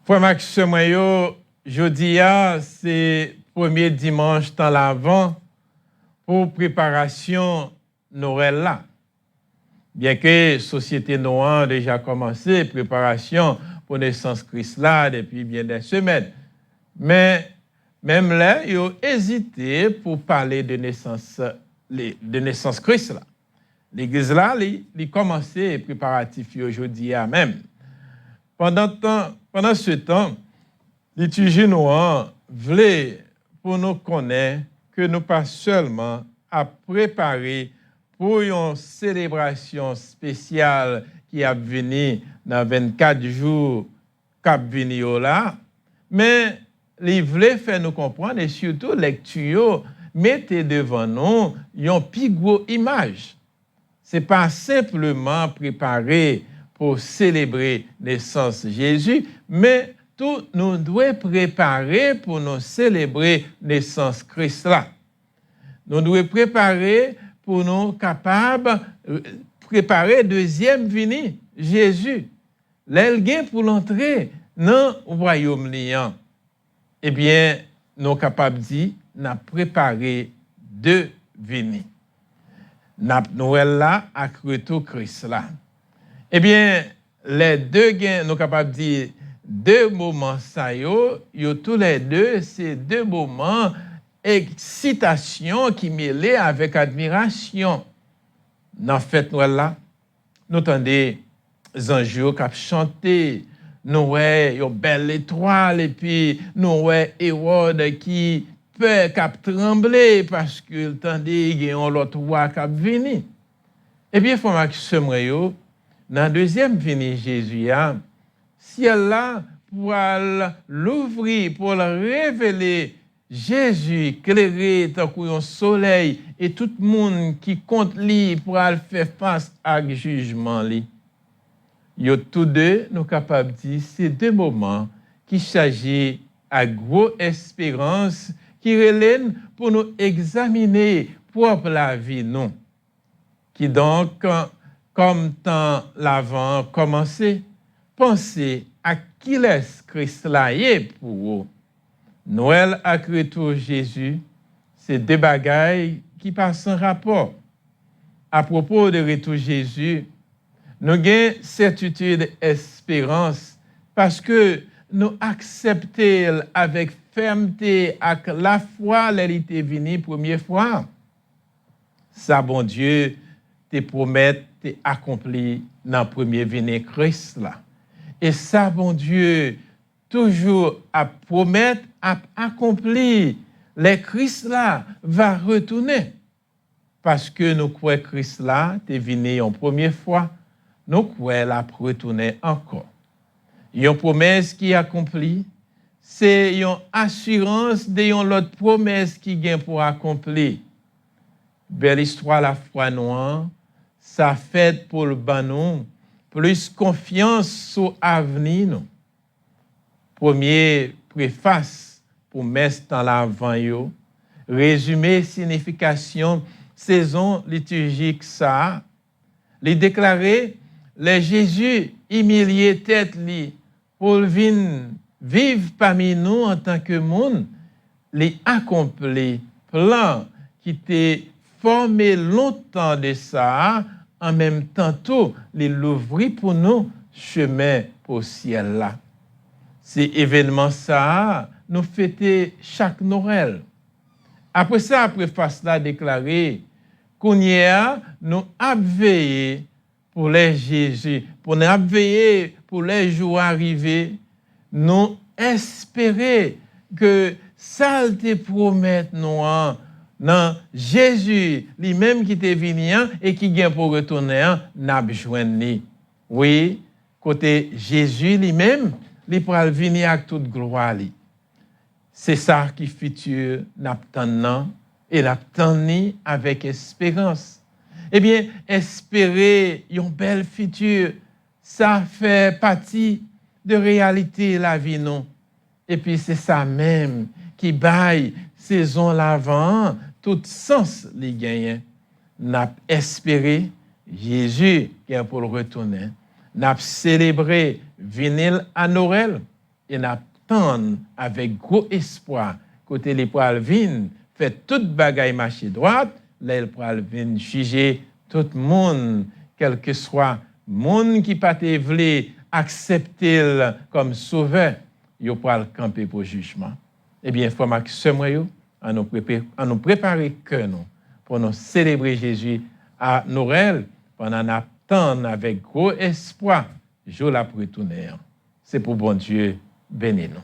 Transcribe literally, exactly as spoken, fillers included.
Frè m ak sè mwen yo, jodi a se premye dimanch tan Lavan pou preparasyon Nwèl la. Byenke sosyete nou an deja kòmanse preparasyon pou nesans Kris la depi byen dè semèn, men menm lè yo ezite pou pale de nesans, de nesans Kris la. Legliz la, li, li kòmanse preparatif yo jodi a menm. Pandan tan, pandan se tan, litiji nou an vle pou nou konnen ke nou pa sèlman ap prepare pou yon selebrasyon espesyal ki ap vini nan vennkat jou k ap vini yo la, men li vle fè nou konprann, e sitou lèkti yo mete devan nou yon pi gwo imaj. Se pa senpleman prepare pou selebre nesans Jezi, men tou nou dwe prepare pou nou selebre nesans Kris la. Nou dwe prepare pou nou kapab, eh, prepare dezyèm vini Jezi, lè l gen pou l antre nan wayòm li an. Ebyen, nou kapab di n ap prepare de vini. N ap Nwèl la ak retou Kris la. Ebyen, lè de gen, nou kapab di de moman sa yo, yo toulède se de moman eksitasyon ki mele avèk admirasyon. Nan fèt Nwèl la, nou tande zanj yo k ap chante, nou wè yon bèl etwal, epi nou wè Ewòd ki pè, k ap tranble, paske l tande gen yon lòt wa k ap vini. Ebyen, frè m ak sè mwen yo, nan dezyèm vini Jezi a, syèl la pral louvri pou l revele Jezi klere tankou yon solèy, e tout moun ki kont li pral fè fas ak jijman li. Yo tou de, nou kapab di, se de moman ki chaje ak gwo esperans ki rele n pou nou egzamine pwòp lavi nou. Kidonk, kòm tan Lavan an kòmanse, panse a kilès Kris la ye pou ou. Nwèl ak retou Jezi se de bagay ki pa san rapò. Apwopo de retou Jezi, nou gen sètitid, esperans, paske nou aksepte l avèk fèmte ak lafwa lè li te vini premye fwa. Sa Bondye te pwomèt te akonpli nan premye vini Kris la. E sa Bondye toujou ap pwomèt ap akonpli lè Kris la va retounen. Paske nou kwè Kris la te vini yon premye fwa, nou kwè l ap retounen ankò. Yon pwomès ki akonpli, se yon asirans de yon lòt pwomès ki gen pou akonpli. Bèl istwa lafwa nou an, sa fèt pou l ban nou plis konfyans sou avni nou. Premye prefas pou mès tan Lavan yo rezime siyifikasyon sezon litijik sa a. Li deklare, lè Jezi imilye tèt li pou l vin viv pami nou antanke moun, li akonpli plan ki te fòme lontan de sa a, an menm tan tou, li louvri pou nou chemen pou syèl la. Se evènman sa a nou fete chak Nwèl. Apre sa, prefas la deklare, kounye a, nou ap veye pou lè Jezi, pou n ap veye pou lè jou a rive, nou espere ke sa l te pwomèt nou an nan Jezi li menm ki te vini an e ki gen pou retounen an, n ap jwenn li. Wi, kote Jezi li menm, li pral vini ak tout glwa li. Se sa ki fiti n ap tann nan, e n ap tann li avèk esperans. Ebyen, espere yon bèl fiti, sa fè pati de reyalite lavi nou. Epi se sa menm ki bay sezon Lavan an tout sans li genyen. N ap espere Jezi gen pou l retounen. N ap selebre vini l a Nwèl. e n ap tann avèk gwo espwa kote li pral vin fè tout bagay mache dwat, lè l pral vin jije tout moun, kèlkeswa moun ki pa te vle aksepte l kòm Sovè, yo pral kanpe pou jijman. Ebyen, frè m ak sè mwen yo, an nou, prepe, an nou prepare kè nou pou nou selebre Jezi a Nwèl, pandan n ap tann avèk gwo espwa jou l ap retounen an. Se pou Bondye beni nou.